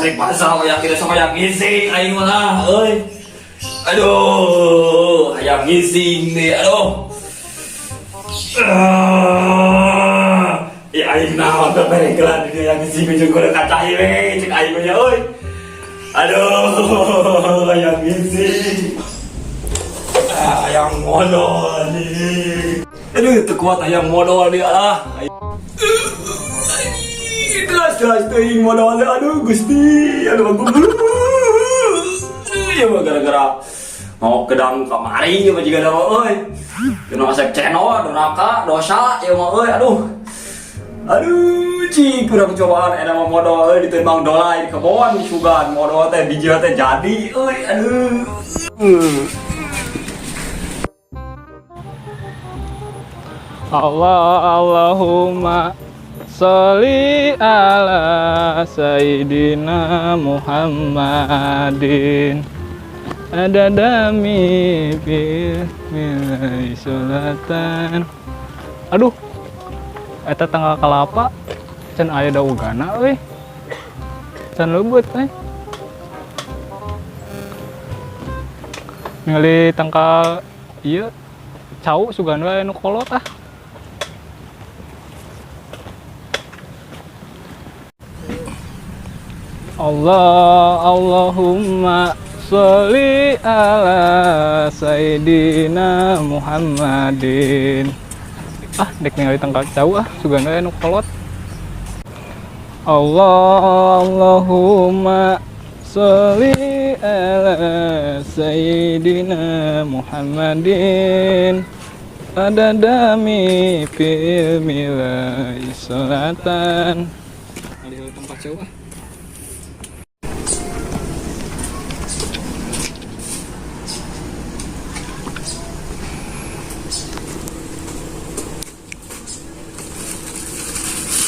Rek pasal yang tidak sama yang ngising aing mah ah, euy. Aduh, hayang ngising nih, aduh. Ah, ya aing naon teh perekelan di yang ngising jeung kudu kacai we cek aing mah euy. Aduh, hayang ngising. Ah, hayang modol nih. Aduh, teu kuat hayang modol nih ah. Jelas jelas teuing modol, aduh Gusti, aduh aku. Ya mah gara-gara mau kedang kamari ya mah jiga mah euy. Dina Asep Channel, duraka, dosa ya mah euy, aduh. Aduh, cik kurang cobaan eta mah modol euy diteun Dolai di kebon sugan modol teh biji teh jadi euy, aduh. Allah Allahumma sholli ala Sayyidina Muhammadin adada fil milai sholatan. Aduh, eta tanggal kalapa can aya daugana euy, can leubeut euy. Ningali tangkal ieu cau sugan we anu kolot ah. Allah Allahumma sholli ala Sayyidina Muhammadin. Ah, dek ningali tangkal cau ah, sugan we anu kolot. Allah Allahumma sholli ala Sayyidina Muhammadin adada mi fil milai sholatan. Ningali tangkal cau ah.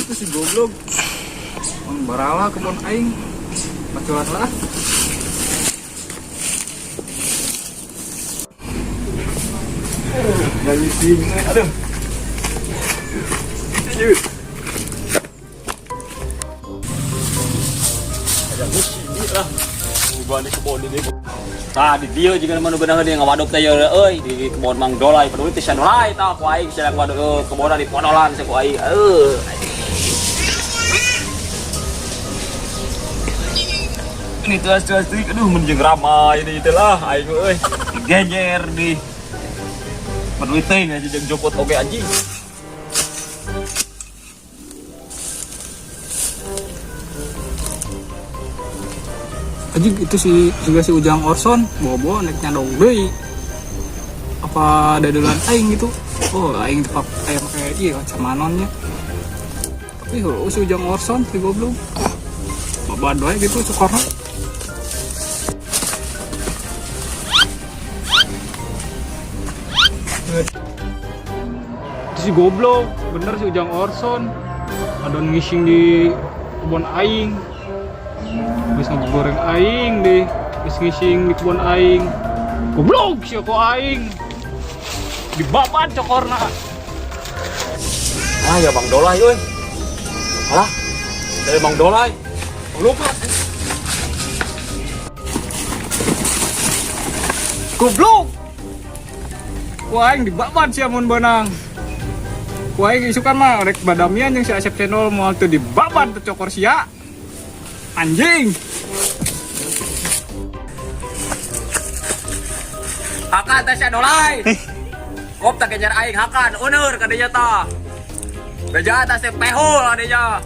Itu si goblok Mang barala kebun aing paculan lah. Yang ngising, aduh. Aduh. Hayang ngising lah. Gua di kebon ini. Tah di dieu jiga mah nu beunah dia ngawaduk teh ye euy di kebon Mang Dolai peduli teh Dolai tah ku aing sedang waduk kebon di podolan ku aing. Euy. Ini tuas tuas tuh, aduh menjeng ramai ini itu lah aing euy. Geger di peduli teh aja jeung jopot oge anjing. Anjing itu si juga si Ujang Orson bawa-bawa naik nyadong deui. Apa dadulan aing gitu. Oh, aing tetap aya make ieu kacamanonnya. Tapi heuh si Ujang Orson si goblok. Babad wae gitu cukorna. Itu si goblok, bener si Ujang Orson. Adon ngising di kebun aing. Geus ngegoreng aing deh, geus ngising di kebun aing. Goblok sia ku aing. Dibabat cokorna. Ah ya Bang Dolai euy. Alah. Dari Bang Dolai. Lupa. Goblok. Ku aing dibabat sia mun beunang. Ku aing isukan mah rek badamian jeung si Asep Channel moal teu dibabat teu cokor sia. Anjing. Hakan teh sia Dolai. Kop tak kejar aing hakan uneur ka dinya tah. Beja tah teh pehol adanya.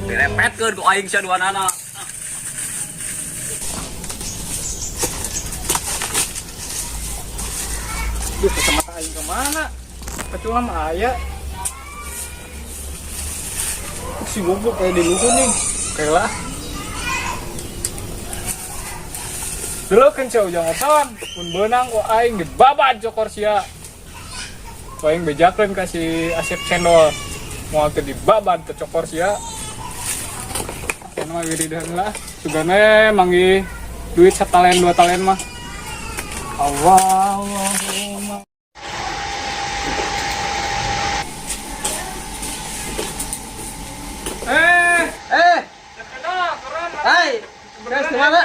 Direpetkeun ku aing sia duanana. Duh, kacamata aing kemana? Kacula mah aya. Si goblok kayak di luhur nih. Kayak lah. Dulu kan si Ujang Orson, mun beunang ku aing dibabat cokor sia. Ku aing bejakeun ka si Asep Cendol. Moal teu dibabat teu cokor sia. Kana mah wiridan lah. Sugane manggih duit satalen dua talen mah. Allahumma. Eh, Eh, keren. Hai. Guys, kemana?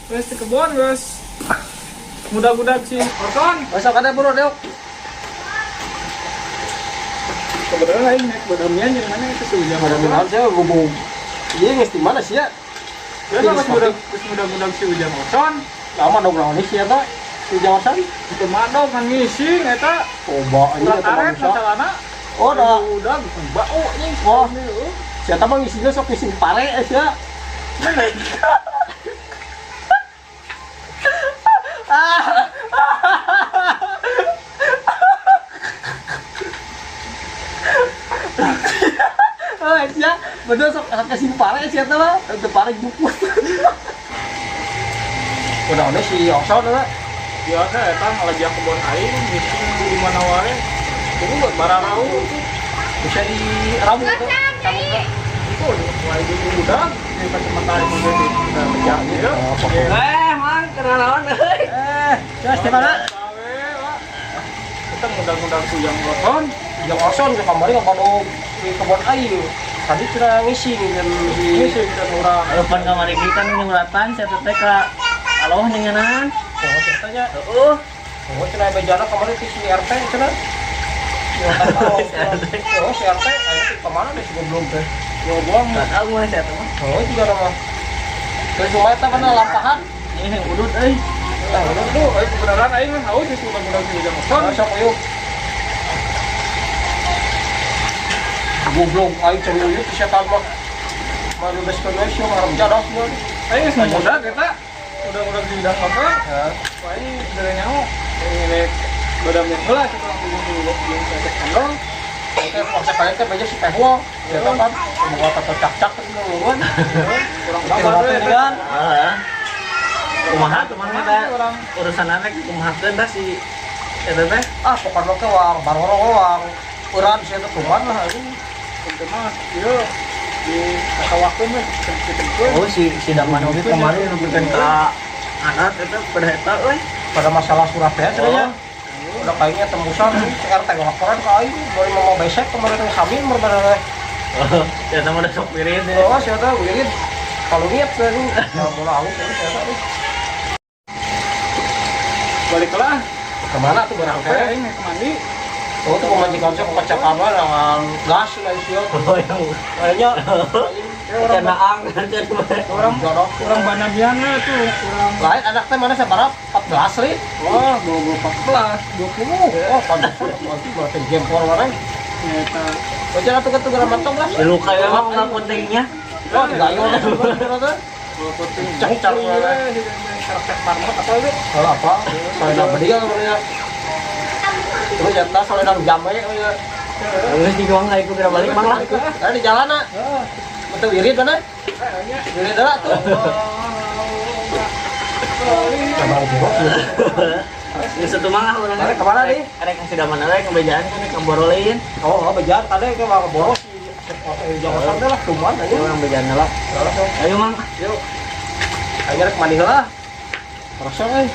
Geus di kebon geus. Mudah-mudahan si Orson. Besok ada bro, Dok. Kebetulan aing naik badamian yang mana itu si Ujang. Ada naon sih gubung. Iya, geus di mana sih ya? Ya geus mudah-mudahan si Ujang Orson. Lama dong naon sih ya, Pak? Si Jawasan? Itu mah dong kan ngising eta. Coba ini Urat eta karet manusia. celana. Oh, dah. Udah bau anjing. Oh. Siapa mah ngisinya sok ngising pare eh sia. Oh, sia, bener sok sok ngising pare sia teh mah. Teu pare juput. Udah udah si Okson lah. Biasa eta ngalajak kebon aing ngising di mana wae. Tunggu buat bararau. Bisa di ramu tuh. Itu wae di udah di kacamata aing mah udah mejak ya. Eh, mang kenalan euy. Eh, terus di mana? Kita ngundang-ngundang si Ujang Orson. Yang Okson ke kamari ngabadog di kebon aing. Tadi kira ngising dan di Ngising dan urang. Pan kamari ge kan nyuratan sia teh ka aloh ninganan. Oh, ceritanya. Heeh. Oh, cenah bejana kemarin di si RT cenah. Oh, si RT, ayo teh kemana deh si goblok teh. Gua buang Enggak tahu mah sia teh mah. Oh, juga nama. Terus lumayan teh mana lampahan. Ini yang udut euy. Nah, udah Aduh, aing kebenaran aing mah haus geus ngundang-ngundang si Ujang Orson. sok yuk. Goblok aing cari uyut si setan mah. Malu beskeun we sia mah jadas nya. Aing geus muda eta. Udah-udah si Ujang Orson. Ya. Wah, ini udah nyaho. Ini rek badam yang heula setelah dulu jeung saya kendol. Oke, konsep kalian teh beja si Tehwo. Ya kan, boga tata cak-cak teh luluan. Kurang Oke, sabar we teh kan. Heeh. Kumaha tuh mang eta Orang urusan rek kumahakeun tah si eta teh? Ah, pokoknya mah wang barorong wang. Euran sia teh tuman lah anjing. Untuk mah ieu di katawakeun we teu Oh si si Daman oge kemarin nunggukeun ka anak eta pada eta euy. Pada masalah surat teh cenah. Udah kayaknya tembusan si RT laporan ke aing baru mau besek kemarin teh samin berbeda. Oh, ya mah udah sok wirid deh. Oh, siapa tahu wirid. Kalau niat teh lu mau haus ini siapa tahu. Balik lah. Kemana tuh barang Kayak teh? aing naik mandi. Oh, tuh pemajikan saya kecakapan dengan gas lah sih. Oh, yang Kayaknya Ya, orang cenaan orang orang Banamian we tuh orang lain anak teh mana sebarap 14 rit. wah 20 14 20 Oh, pantesan nanti berarti jempol mana? nyata. Oh, jangan tuh ketugaran mantong lah. Lu kayak emang nggak pentingnya. Oh, digayo lah sebenarnya. Cek-cek Cek marmot apa itu? Kalau apa? Soalnya bedial sebenarnya. Terus jatah soalnya jame ya. Terus di gua nggak ikut balik mang lah. Ada di jalan nak. Betul wirid mana? Wirid lah tuh. Sabar juga. Ini satu mang lah orang. Arek kemana nih? Arek yang sudah mana lagi ngebejaan kan rek ngeborolin. Oh, bejaan tadi ke bang boros jangan sampai lah cuman aja. Ini orang bejaan lah. Ayo mang. Yuk. Ayo rek mandi lah. Terus eh.